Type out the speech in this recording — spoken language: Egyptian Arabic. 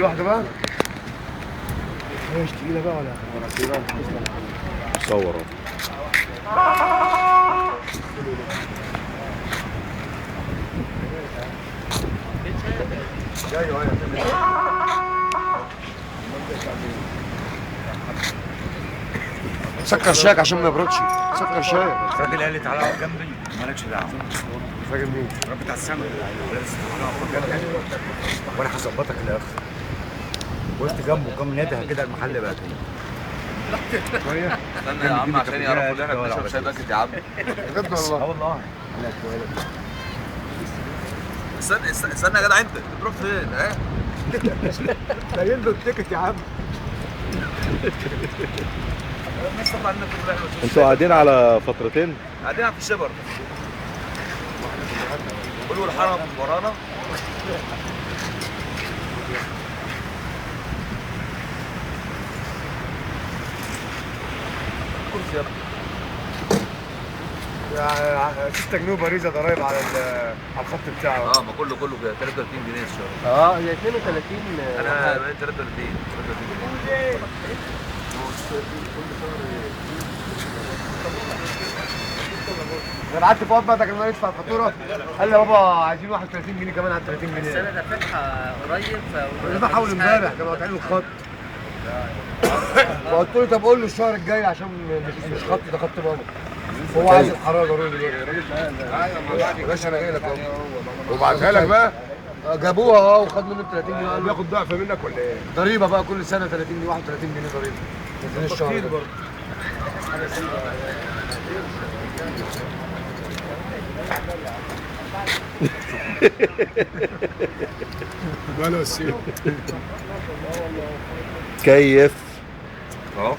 لوحده بقى؟ هي مش تقيلة بقى ولا؟ صور اهو. ايوه ايوه. سكر شايك عشان ما يبردش. سكر شايك. الراجل قال لي تعالى اقعد جنبي، مالكش دعوه. الراجل مين؟ الراجل بتاع السمك. تعالى اقعد جنبي وانا هظبطك للاخر. وقفت جنبه كام نادي كده المحل بقى كده. شوية. استنى يا عم عشان يعرفوا ان احنا بنشرب شاي باكت يا عم. بجد والله. اه والله. استنى استنى يا جدع، انت بتروح فين؟ ها؟ قايل له ال ticket يا عم. انتوا قاعدين على فترتين؟ قاعدين في الشبر. قولوا الحرم ورانا. كرسي يا ابني. 6 جنيه باريزه ضرايب على الخط بتاعه. ما كله كده 33 جنيه الشهر. هي 32. انا 33 جنيه. انا بعت فؤاد بقى ده كان يدفع الفاتورة، قال لي يا بابا عايزين 31 جنيه كمان على 30 جنيه. بس انا دافعها قريب. دافعها اول امبارح كانوا قاطعين الخط. فقلت له طب قول له الشهر الجاي عشان مش خط ده خط بابا. هو عايز الحرارة ضروري دلوقتي. يا باشا انا جاي لك اهو. وبعتها لك بقى؟ جابوها وخد منه 30 جنيه. قال بياخد ضعف منك ولا ايه؟ ضريبة بقى كل سنة 30 جنيه 31 جنيه ضريبة. 30 الشهر ده. ماله السيف؟ كيف؟ اهو.